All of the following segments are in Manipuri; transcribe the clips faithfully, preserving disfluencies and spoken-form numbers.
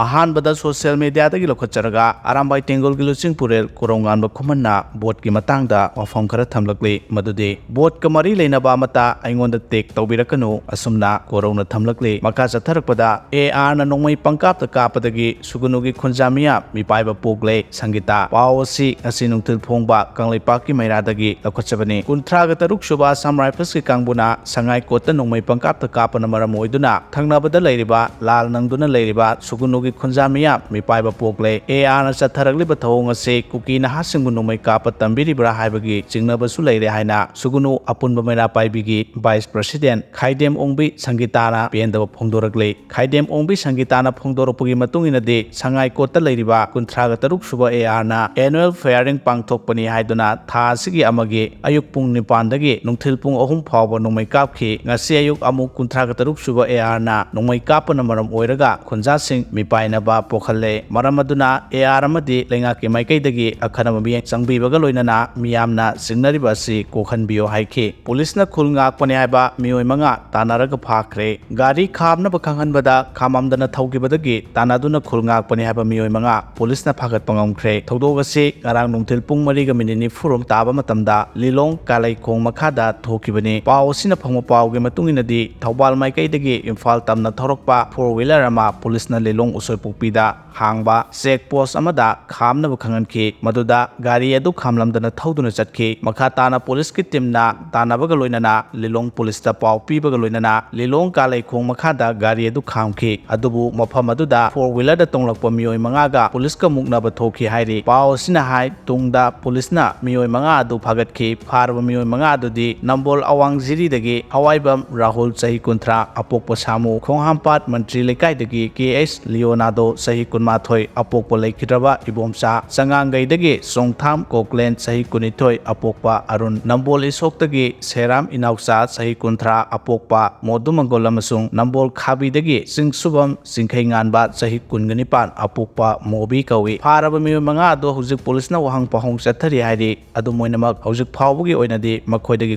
ꯑꯍꯥꯟꯕꯗ ꯁꯣꯁꯤꯌꯦꯜ ꯃꯦꯗꯤꯌꯥꯗꯒꯤ ꯂꯧꯈꯠꯆꯔꯒ ꯑꯔꯥꯝꯕꯥꯏ ꯇꯦꯡꯒꯣꯜꯒꯤ ꯂꯨꯆꯤꯡ ꯄꯨꯔꯦꯜ ꯀꯣꯔꯧꯉꯥꯟꯕ ꯈꯨꯃꯟꯅ ꯕꯣꯠꯀꯤ ꯃꯇꯥꯡꯗ ꯋꯥꯐꯝ ꯈꯔ ꯊꯝꯂꯛꯂꯤ, ꯃꯗꯨꯗꯤ ꯕꯣꯠꯀ ꯃꯔꯤ ꯂꯩꯅꯕ ꯑꯃꯠꯇ ꯑꯩꯉꯣꯟꯗ ꯇꯦꯛ ꯇꯧꯕꯤꯔꯛꯀꯅꯨ, ꯑꯁꯨꯝꯅ ꯀꯣꯔꯧꯅ ꯊꯝꯂꯛꯂꯤ꯫ ꯃꯈꯥ ꯆꯠꯊꯔꯛꯄꯗ ꯑꯦ ꯑꯥꯔꯅ ꯅꯣꯡꯃꯩ ꯄꯪꯀꯥꯞꯇ ꯀꯥꯞꯄꯗꯒꯤ ꯁꯨꯒꯨꯅꯨꯒꯤ ꯈꯨꯟꯖꯥ ꯃꯤꯌꯥꯝ ꯃꯤꯄꯥꯏꯕ ꯄꯣꯛꯂꯦ꯫ ꯁꯪꯒꯤꯇꯥ꯫ ꯄꯥꯎ ꯑꯁꯤ ꯉꯁꯤ ꯅꯨꯡꯊꯤꯜ ꯐꯣꯡꯕ ꯀꯪꯂꯩꯄꯥꯛꯀꯤ ꯃꯩꯔꯥꯗꯒꯤ ꯂꯧꯈꯠꯆꯕꯅꯤ꯫ ꯀꯨꯟꯊ꯭ꯔꯥꯒ ꯇꯔꯨꯛ ꯁꯨꯕ ꯑꯁꯥꯝ ꯔꯥꯏꯐꯜꯁꯀꯤ ꯀꯥꯡꯕꯨꯅ ꯁꯉꯥꯏ ꯀꯣꯠꯇ ꯅꯣꯡꯃꯩ ꯄꯪꯀꯥꯞꯇ ꯀꯥꯞꯄꯅ ꯃꯔꯝ ꯑꯣꯏꯗꯨꯅ ꯊꯪꯅꯕꯗ ꯂꯩꯔꯤꯕ ꯂꯥꯜ ꯅꯪꯗꯨꯅ ꯂꯩꯔꯤꯕ ꯁꯨꯒꯨꯅꯨꯒꯤ ꯈꯨꯟꯖꯥ ꯃꯤꯌꯥꯝ ꯃꯤꯄꯥꯏꯕ ꯄꯣꯛꯂꯦ꯫ ꯑꯦ ꯑꯥꯔꯅ ꯆꯠꯊꯔꯛꯂꯤꯕ ꯊꯧꯑꯣꯡ ꯑꯁꯤ ꯀꯨꯀꯤ ꯅꯍꯥꯁꯤꯡꯕꯨ ꯅꯣꯡꯃꯩ ꯀꯥꯞꯄ ꯇꯝꯕꯤꯔꯤꯕ꯭ꯔꯥ ꯍꯥꯏꯕꯒꯤ ꯆꯤꯡꯅꯕꯁꯨ ꯂꯩꯔꯦ ꯍꯥꯏꯅ ꯁꯨꯒꯨꯅꯨ ꯑꯄꯨꯟꯕ ꯃꯩꯔꯥ ꯄꯥꯏꯕꯤꯒꯤ ꯚꯥꯏꯁ ꯄ꯭ꯔꯦꯁꯤꯗꯦꯟ ꯈꯥꯏꯗꯦꯝ ꯑꯣꯡꯕꯤ ꯁꯪꯒꯤꯇꯥꯅ ꯄꯦꯟꯗꯕ ꯐꯣꯡꯗꯣꯔꯛꯂꯤ꯫ ꯈꯥꯏꯗꯦꯝ ꯑꯣꯡꯕꯤ ꯁꯪꯒꯤꯇꯥꯅ ꯐꯣꯡꯗꯣꯔꯛꯄꯒꯤ ꯃꯇꯨꯡ ꯏꯟꯅꯗꯤ, ꯁꯉꯥꯏ ꯀꯣꯠꯇ ꯂꯩꯔꯤꯕ ꯀꯨꯟꯊ꯭ꯔꯥꯒ ꯇꯔꯨꯛ ꯁꯨꯕ ꯑꯦ ꯑꯥꯔꯅ annual firing ꯄꯥꯡꯊꯣꯛꯄꯅꯤ ꯍꯥꯏꯗꯨꯅ ꯊꯥ ꯑꯁꯤꯒꯤ ꯑꯃꯒꯤ ꯑꯌꯨꯛ ꯄꯨꯡ ꯅꯤꯄꯥꯟꯗꯒꯤ ꯅꯨꯡꯊꯤꯜ ꯄꯨꯡ ꯑꯍꯨꯝ ꯐꯥꯎꯕ ꯅꯣꯡꯃꯩ ꯀꯥꯞꯈꯤ꯫ ꯉꯁꯤ ꯑꯌꯨꯛ ꯑꯃꯨꯛ ꯀꯨꯟꯊ꯭ꯔꯥꯒ ꯇꯔꯨꯛ ꯁꯨꯕ ꯑꯦ ꯑꯥꯔꯅ ꯅꯣꯡꯃꯩ ꯀꯥꯞꯄꯅ ꯃꯔꯝ ꯑꯣꯏꯔꯒ ꯈꯨꯟꯖꯥꯁꯤꯡ ꯃꯤꯄꯥꯏꯅꯕ ꯄꯣꯛꯍꯜꯂꯦ꯫ ꯃꯔꯝ ꯑꯗꯨꯅ ꯑꯦ ꯑꯥꯔ ꯑꯃꯗꯤ ꯂꯩꯉꯥꯛꯀꯤ ꯃꯥꯏꯀꯩꯗꯒꯤ ꯑꯈꯟꯅꯕ ꯃꯤꯠꯌꯦꯡ ꯆꯪꯕꯤꯕꯒ ꯂꯣꯏꯅꯅ ꯃꯤꯌꯥꯝꯅ ꯆꯤꯡꯅꯔꯤꯕ ꯑꯁꯤ ꯀꯣꯛꯍꯟꯕꯤꯌꯨ ꯍꯥꯏꯈꯤ꯫ ꯄꯨꯂꯤꯁꯅ ꯈꯨꯜ ꯉꯥꯛꯄꯅꯤ ꯍꯥꯏꯕ ꯃꯤꯑꯣꯏ ꯃꯉꯥ ꯇꯥꯟꯅꯔꯒ ꯐꯥꯈ꯭ꯔꯦ꯫ ꯒꯥꯔꯤ ꯈꯥꯝꯅꯕ ꯈꯪꯍꯟꯕꯗ ꯈꯥꯝꯃꯝꯗꯅ ꯊꯧꯈꯤꯕꯗꯒꯤ ꯇꯥꯟꯅꯗꯨꯅ ꯈꯨꯜ ꯉꯥꯛꯄꯅꯤ ꯍꯥꯏꯕ ꯃꯤꯑꯣꯏ ꯃꯉꯥ ꯄꯨꯂꯤꯁꯅ ꯐꯥꯒꯠꯄ ꯉꯝꯈ꯭ꯔꯦ꯫ ꯊꯧꯗꯣꯛ ꯑꯁꯤ ꯉꯔꯥꯡ ꯅꯨꯡꯊꯤꯜ ꯄꯨꯡ ꯃꯔꯤꯒ ꯃꯤꯅꯤꯠ ꯅꯤꯐꯨꯔꯣꯝ ꯇꯥꯕ ꯃꯇꯝꯗ ꯂꯤꯂꯣꯡ ꯀꯥꯂꯩꯈꯣꯡ ꯃꯈꯥꯗ ꯊꯣꯛꯈꯤꯕꯅꯤ꯫ ꯄꯥꯎ ꯑꯁꯤꯅ ꯐꯪꯕ ꯄꯥꯎꯒꯤ ꯃꯇꯨꯡ ꯏꯟꯅꯗꯤ, ꯊꯧꯕꯥꯜ ꯃꯥꯏꯀꯩꯗꯒꯤ ꯏꯝꯐꯥꯜ ꯇꯝꯅ ꯊꯧꯔꯛꯄ four wheeler ꯑꯃ ꯄꯨꯂꯤꯁꯅ ꯂꯤꯂꯣꯡ ꯎꯁꯣꯏꯄꯣꯛꯄꯤꯗ ꯍꯥꯡꯕ ꯆꯦꯛ ꯄꯣꯁ ꯑꯃꯗ ꯈꯥꯝꯅꯕ ꯈꯪꯍꯟꯈꯤ꯫ ꯃꯗꯨꯗ ꯒꯥꯔꯤ ꯑꯗꯨ ꯈꯥꯝꯂꯝꯗꯅ ꯊꯧꯗꯨꯅ ꯆꯠꯈꯤ꯫ ꯃꯈꯥ ꯇꯥꯅ ꯄꯨꯂꯤꯁꯀꯤ ꯇꯤꯝꯅ ꯇꯥꯟꯅꯕꯒ ꯂꯣꯏꯅꯅ ꯂꯤꯂꯣꯡ ꯄꯨꯂꯤꯁꯇ ꯄꯥꯎ ꯄꯤꯕꯒ ꯂꯣꯏꯅꯅ ꯂꯤꯂꯣꯡ ꯀꯥꯂꯩꯈꯣꯡ ꯃꯈꯥꯗ ꯒꯥꯔꯤ ꯑꯗꯨ ꯈꯥꯝꯈꯤ꯫ ꯑꯗꯨꯕꯨ ꯃꯐꯝ ꯑꯗꯨꯗ four wheeler ꯗ ꯇꯣꯡꯂꯛꯄ ꯃꯤꯑꯣꯏ ꯃꯉꯥꯒ ꯄꯨꯂꯤꯁꯀ ꯃꯨꯛꯅꯕ ꯊꯣꯛꯈꯤ ꯍꯥꯏꯔꯤ꯫ ꯄꯥꯎ ꯑꯁꯤꯅ ꯍꯥꯏ, ꯇꯨꯡꯗ ꯄꯨꯂꯤꯁꯅ ꯃꯤꯑꯣꯏ ꯃꯉꯥ ꯑꯗꯨ ꯐꯥꯒꯠꯈꯤ꯫ ꯐꯥꯔꯕ ꯃꯤꯑꯣꯏ ꯃꯉꯥ ꯑꯗꯨꯗꯤ ꯅꯝꯕꯣꯜ ꯑꯋꯥꯡ ꯖꯤꯔꯤꯗꯒꯤ ꯍꯋꯥꯏꯕꯝ ꯔꯥꯍꯨꯜ, ꯆꯍꯤ ꯀꯨꯟꯊ꯭ꯔꯥ, ꯑꯄꯣꯛꯄ ꯁꯥꯃꯨ, ꯈꯣꯡꯍꯥꯝꯄꯥꯠ ꯃꯟꯇ꯭ꯔꯤ ꯂꯩꯀꯥꯏꯗꯒꯤ ꯀꯦ ꯑꯩꯆ ꯂꯤꯌꯣꯅꯥꯗꯣ, ꯆꯍꯤ ꯀꯨꯟꯃꯥꯊꯣꯏ, ꯑꯄꯣꯛꯄ ꯂꯩꯈꯤꯗ꯭ꯔꯕ ꯏꯕꯣꯝꯆꯥ, ꯆꯉꯥꯡꯒꯩꯗꯒꯤ ꯆꯣꯡꯊꯥꯝ ꯀꯣꯀ꯭ꯂꯦꯟ, ꯆꯍꯤ ꯀꯨꯟꯅꯤꯊꯣꯏ, ꯑꯄꯣꯛꯄ ꯑꯔꯨꯟ, ꯅꯝꯕꯣꯜ ꯏꯁꯣꯛꯇꯒꯤ ꯁꯦꯔꯥꯝ ꯏꯅꯥꯎꯆꯥ, ꯆꯍꯤ ꯀꯨꯟꯊ꯭ꯔꯥ, ꯑꯄꯣꯛꯄ ꯃꯣꯗꯨꯃꯪꯒꯣꯜ ꯑꯃꯁꯨꯡ ꯅꯝꯕꯣꯜ ꯈꯥꯕꯤꯗꯒꯤ ꯆꯤꯡꯁꯨꯕꯝ ꯆꯤꯡꯈꯩꯉꯥꯟꯕ, ꯆꯍꯤ ꯀꯨꯟꯒ ꯅꯤꯄꯥꯟ, ꯑꯄꯣꯛꯄ ꯃꯣꯕꯤ ꯀꯧꯏ꯫ ꯐꯥꯔꯕ ꯃꯤꯑꯣꯏ ꯃꯉꯥ ꯑꯗꯨ ꯍꯧꯖꯤꯛ ꯄꯨꯂꯤꯁꯅ ꯋꯥꯍꯪ ꯄꯥꯎꯍꯪ ꯆꯠꯊꯔꯤ ꯍꯥꯏꯔꯤ꯫ ꯑꯗꯨꯝ ꯑꯣꯏꯅꯃꯛ, ꯍꯧꯖꯤꯛ ꯐꯥꯎꯕꯒꯤ ꯑꯣꯏꯅꯗꯤ ꯃꯈꯣꯏꯗꯒꯤ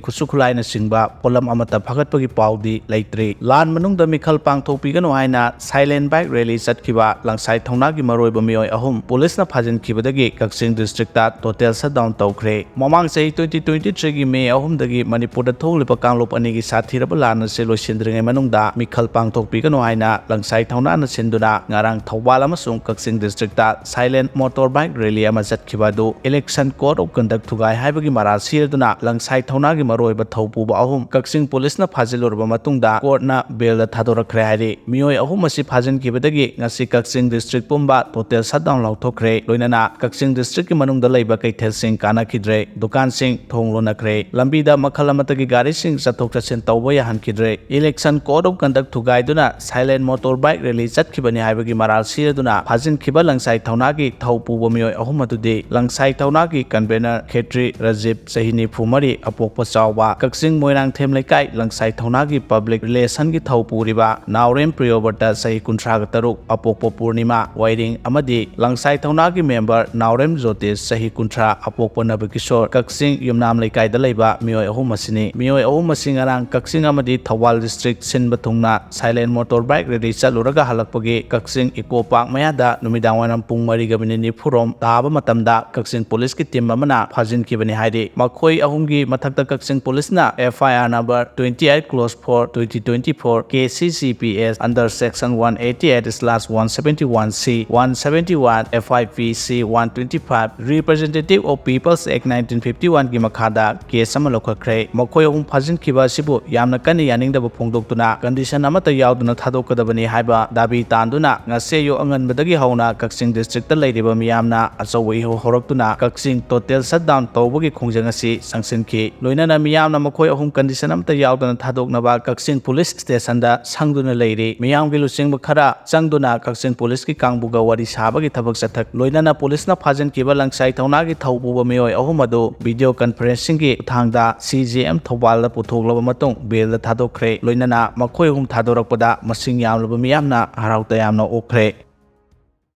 ꯈꯨꯠꯁꯨ ꯈꯨꯠꯂꯥꯏꯅꯆꯤꯡꯕ ꯄꯣꯠꯂꯝ ꯑꯃꯠꯇ ꯐꯥꯒꯠꯄꯒꯤ ꯄꯥꯎꯗꯤ ꯂꯩꯇ꯭ꯔꯤ꯫ ꯂꯥꯟ ꯃꯅꯨꯡꯗ ꯃꯤꯈꯜ ꯄꯥꯡꯊꯣꯛꯄꯤꯒꯅꯨ ꯍꯥꯏꯅ silent bike rally ꯆꯠ ꯆꯠꯈꯤꯕ ꯂꯪꯁꯥꯏ ꯊꯧꯅꯥꯒꯤ ꯃꯔꯨꯑꯣꯏꯕ ꯃꯤꯑꯣꯏ ꯑꯍꯨꯝ ꯄꯨꯂꯤꯁꯅ ꯐꯥꯖꯤꯟꯈꯤꯕꯗꯒꯤ ꯀꯛꯆꯤꯡ ꯗꯤꯁꯇ꯭ꯔꯤꯛꯇ ꯇꯣꯇꯦꯜ ꯁꯠꯗꯥꯎꯟ ꯇꯧꯈ꯭ꯔꯦ꯫ ꯃꯃꯥꯡ ꯆꯍꯤ ꯇ꯭ꯋꯦꯟꯇꯤ ꯇ꯭ꯋꯦꯟꯇꯤ ꯊ꯭ꯔꯤꯒꯤ ꯃꯦ ꯑꯍꯨꯝꯗꯒꯤ ꯃꯅꯤꯄꯨꯔꯗ ꯊꯣꯛꯂꯤꯕ ꯀꯥꯡꯂꯨꯞ ꯑꯅꯤꯒꯤ ꯁꯥꯊꯤꯔꯕ ꯂꯥꯟ ꯑꯁꯤ ꯂꯣꯏꯁꯤꯟꯗ꯭ꯔꯤꯉꯩ ꯃꯅꯨꯡꯗ ꯃꯤꯈꯜ ꯄꯥꯡꯊꯣꯛꯄꯤꯒꯅꯨ ꯍꯥꯏꯅ ꯂꯪꯁꯥꯏ ꯊꯧꯅꯥꯅ ꯁꯤꯟꯗꯨꯅ ꯉꯔꯥꯡ ꯊꯧꯕꯥꯜ ꯑꯃꯁꯨꯡ ꯀꯛꯆꯤꯡ ꯗꯤꯁꯇ꯭ꯔꯤꯛꯇ ꯁꯥꯏꯂꯦꯟ ꯃꯣꯇꯣꯔ ꯕꯥꯏꯛ ꯔꯦꯂꯤ ꯑꯃ ꯆꯠꯈꯤꯕ ꯑꯗꯨ ꯏꯂꯦꯛꯁꯟ ꯀꯣꯗ ꯑꯣꯐ ꯀꯟꯗꯛ ꯊꯨꯒꯥꯏ ꯍꯥꯏꯕꯒꯤ ꯃꯔꯥꯜ ꯁꯤꯔꯗꯨꯅ ꯂꯪꯁꯥꯏ ꯊꯧꯅꯥꯒꯤ ꯃꯔꯨꯑꯣꯏꯕ ꯊꯧ ꯄꯨꯕ ꯑꯍꯨꯝ ꯀꯛꯆꯤꯡ ꯄꯨꯂꯤꯁꯅ ꯐꯥꯖꯤꯜꯂꯨꯔꯕ ꯃꯇꯨꯡꯗ ꯀꯣꯔꯠꯅ ꯕꯦꯜꯗ ꯊꯥꯗꯣꯔꯛꯈ꯭ꯔꯦ ꯍꯥꯏꯔꯤ꯫ ꯃꯤꯑꯣꯏ ꯑꯍꯨꯝ ꯑꯁꯤ ꯐꯥꯖꯤꯟꯈꯤꯕꯗꯒꯤ ꯉꯁꯤ ꯀꯛꯆꯤꯡ ꯗꯤꯁꯇ꯭ꯔꯤꯛ ꯄꯨꯝꯕ ꯇꯣꯇꯦꯜ ꯁꯠꯗꯥꯎꯟ ꯂꯥꯎꯊꯣꯛꯈ꯭ꯔꯦ꯫ ꯂꯣꯏꯅꯅ ꯀꯛꯆꯤꯡ ꯗꯤꯁꯇ꯭ꯔꯤꯛꯀꯤ ꯃꯅꯨꯡꯗ ꯂꯩꯕ ꯀꯩꯊꯦꯜꯁꯤꯡ ꯀꯥꯟꯅꯈꯤꯗ꯭ꯔꯦ, ꯗꯨꯀꯥꯟꯁꯤꯡ ꯊꯣꯡ ꯂꯣꯟꯅꯈ꯭ꯔꯦ꯫ ꯂꯝꯕꯤꯗ ꯃꯈꯜ ꯑꯃꯠꯇꯒꯤ ꯒꯥꯔꯤꯁꯤꯡ ꯆꯠꯊꯣꯛ ꯆꯠꯁꯤꯟ ꯇꯧꯕ ꯌꯥꯍꯟꯈꯤꯗ꯭ꯔꯦ꯫ ꯏꯂꯦꯛꯁꯟ ꯀꯣꯗ ꯑꯣꯐ ꯀꯟꯗꯛ ꯊꯨꯒꯥꯏꯗꯨꯅ ꯁꯥꯏꯂꯦꯟ ꯃꯣꯇꯣꯔ ꯕꯥꯏꯛ ꯔꯦꯂꯤ ꯆꯠꯈꯤꯕꯅꯤ ꯍꯥꯏꯕꯒꯤ ꯃꯔꯥꯜ ꯁꯤꯔꯗꯨꯅ ꯐꯥꯖꯤꯟꯈꯤꯕ ꯂꯪꯁꯥꯏ ꯊꯧꯅꯥꯒꯤ ꯊꯧ ꯄꯨꯕ ꯃꯤꯑꯣꯏ ꯑꯍꯨꯝ ꯑꯗꯨꯗꯤ ꯂꯪꯁꯥꯏ ꯊꯧꯅꯥꯒꯤ ꯀꯟꯚꯦꯅꯔ ꯈꯦꯇ꯭ꯔꯤ ꯔꯖꯤꯞ, ꯆꯍꯤ ꯅꯤꯐꯨ ꯃꯔꯤ, ꯑꯄꯣꯛꯄ ꯆꯥꯎꯕ, ꯀꯛꯆꯤꯡ ꯃꯣꯏꯔꯥꯡꯊꯦꯝ ꯂꯩꯀꯥꯏ ꯂꯪꯁꯥꯏ ꯊꯧꯅꯥꯒꯤ ꯄꯕ꯭ꯂꯤꯛ ꯔꯤꯂꯦꯁꯟꯒꯤ ꯊꯧ ꯄꯨꯔꯤꯕ ꯅꯥꯎꯔꯦꯝ ꯄ꯭ꯔꯤꯌꯣꯕꯔꯇ, ꯆꯍꯤ ꯀꯨꯟꯊ꯭ꯔꯥꯒ ꯇꯔꯨꯛ, ꯑꯄꯣꯛꯄ ꯄꯨꯔꯅꯤꯃꯥ ꯋꯥꯏꯔꯤꯡ, ꯑꯃꯗꯤ ꯂꯪꯁꯥꯏ ꯊꯧꯅꯥꯒꯤ ꯃꯦꯝꯕꯔ ꯅꯥꯎꯔꯦꯝ ꯖꯣꯇꯤꯁ, ꯆꯍꯤ ꯀꯨꯟꯊ꯭ꯔꯥ, ꯑꯄꯣꯛꯄ ꯅꯕꯀꯤꯁꯣꯔ, ꯀꯛꯆꯤꯡ ꯌꯨꯝꯅꯥꯝ ꯂꯩꯀꯥꯏꯗ ꯂꯩꯕ ꯃꯤꯑꯣꯏ ꯑꯍꯨꯝ ꯑꯁꯤꯅꯤ꯫ ꯃꯤꯑꯣꯏ ꯑꯍꯨꯝ ꯑꯁꯤ ꯉꯔꯥꯡ ꯀꯛꯆꯤꯡ ꯑꯃꯗꯤ ꯊꯧꯕꯥꯜ ꯗꯤꯁꯇ꯭ꯔꯤꯛ ꯁꯤꯟꯕ ꯊꯨꯡꯅ ꯁꯥꯏꯂꯦꯟ ꯃꯣꯇꯣꯔ ꯕꯥꯏꯛ ꯔꯦꯂꯤ ꯆꯠꯂꯨꯔꯒ ꯍꯜꯂꯛꯄꯒꯤ ꯀꯛꯆꯤꯡ ꯏꯀꯣ ꯄꯥꯔꯛ ꯃꯌꯥꯗ ꯅꯨꯃꯤꯗꯥꯡꯋꯥꯏꯔꯝ ꯄꯨꯡ ꯃꯔꯤꯒ ꯃꯤꯅꯤꯠ ꯅꯤꯐꯨꯔꯣꯝ ꯇꯥꯕ ꯃꯇꯝꯗ ꯀꯛꯆꯤꯡ ꯄꯨꯂꯤꯁꯀꯤ ꯇꯤꯝ ꯑꯃꯅ ꯐꯥꯖꯤꯟꯈꯤꯕꯅꯤ ꯍꯥꯏꯔꯤ꯫ ꯃꯈꯣꯏ ꯑꯍꯨꯝꯒꯤ ꯃꯊꯛꯇ ꯀꯛꯆꯤꯡ ꯄꯨꯂꯤꯁꯅ F I R number twenty eight close four twenty twenty four K C C P S under section one eighty eight slash one seventy one C, one seventy one F I P C one twenty five Representative of People's Act nineteen fifty one ꯒꯤ ꯃꯈꯥꯗ ꯀꯦꯁ ꯑꯃ ꯂꯧꯈꯠꯈ꯭ꯔꯦ꯫ ꯃꯈꯣꯏ ꯑꯍꯨꯝ ꯐꯥꯖꯤꯟꯈꯤꯕ ꯑꯁꯤꯕꯨ ꯌꯥꯝꯅ ꯀꯟꯅ ꯌꯥꯅꯤꯡꯗꯕ ꯐꯣꯡꯗꯣꯛꯇꯨꯅ ꯀꯟꯗꯤꯁꯟ ꯑꯃꯠꯇ ꯌꯥꯎꯗꯅ ꯊꯥꯗꯣꯛꯀꯗꯕꯅꯤ ꯍꯥꯏꯕ ꯗꯥꯕꯤ ꯇꯥꯟꯗꯨꯅ ꯉꯁꯤ ꯑꯌꯨꯛ ꯑꯉꯟꯕꯗꯒꯤ ꯍꯧꯅ ꯀꯛꯆꯤꯡ ꯗꯤꯁꯇ꯭ꯔꯤꯛꯇ ꯂꯩꯔꯤꯕ ꯃꯤꯌꯥꯝꯅ ꯑꯆꯧꯕ ꯏꯍꯧ ꯍꯧꯔꯛꯇꯨꯅ ꯀꯛꯆꯤꯡ ꯇꯣꯇꯦꯜ ꯁꯠꯗꯥꯎꯟ ꯇꯧꯕꯒꯤ ꯈꯣꯡꯖꯪ ꯑꯁꯤ ꯆꯪꯁꯤꯟꯈꯤ꯫ ꯂꯣꯏꯅꯅ ꯃꯤꯌꯥꯝꯅ ꯃꯈꯣꯏ ꯑꯍꯨꯝ ꯀꯟꯗꯤꯁꯟ ꯑꯃꯠꯇ ꯌꯥꯎꯗꯅ ꯊꯥꯗꯣꯛꯅꯕ ꯀꯛꯆꯤꯡ ꯄꯨꯂꯤꯁ ꯁ꯭ꯇꯦꯁꯟꯗ ꯁꯪꯗꯨꯅ ꯂꯩꯔꯤ꯫ ꯃꯤꯌꯥꯝꯒꯤ ꯂꯨꯆꯤꯡꯕ ꯈꯔ ꯆꯪꯗꯨꯅ ꯀꯛꯆꯤꯡ ꯄꯨꯂꯤꯁꯀꯤ ꯀꯥꯡꯕꯨꯒ ꯋꯥꯔꯤ ꯁꯥꯕꯒꯤ ꯊꯕꯛ ꯆꯠꯊꯈꯤ꯫ ꯂꯣꯏꯅꯅ ꯄꯨꯂꯤꯁꯅ ꯐꯥꯖꯤꯟꯈꯤꯕ ꯂꯪꯁꯥꯏ ꯊꯧꯅꯥꯒꯤ ꯊꯧ ꯄꯨꯕ ꯃꯤꯑꯣꯏ ꯑꯍꯨꯝ ꯑꯗꯨ ꯚꯤꯗꯤꯑꯣ ꯀꯟꯐꯔꯦꯟꯁꯤꯡꯒꯤ ꯈꯨꯠꯊꯥꯡꯗ C J M ꯊꯧꯕꯥꯜꯗ ꯄꯨꯊꯣꯛꯂꯕ ꯃꯇꯨꯡ ꯕꯦꯜꯗ ꯊꯥꯗꯣꯛꯈ꯭ꯔꯦ꯫ ꯂꯣꯏꯅꯅ ꯃꯈꯣꯏ ꯑꯍꯨꯝ ꯊꯥꯗꯣꯔꯛꯄꯗ ꯃꯁꯤꯡ ꯌꯥꯝꯂꯕ ꯃꯤꯌꯥꯝꯅ ꯍꯔꯥꯎ ꯇꯌꯥꯝꯅ ꯑꯣꯛꯈ꯭ꯔꯦ꯫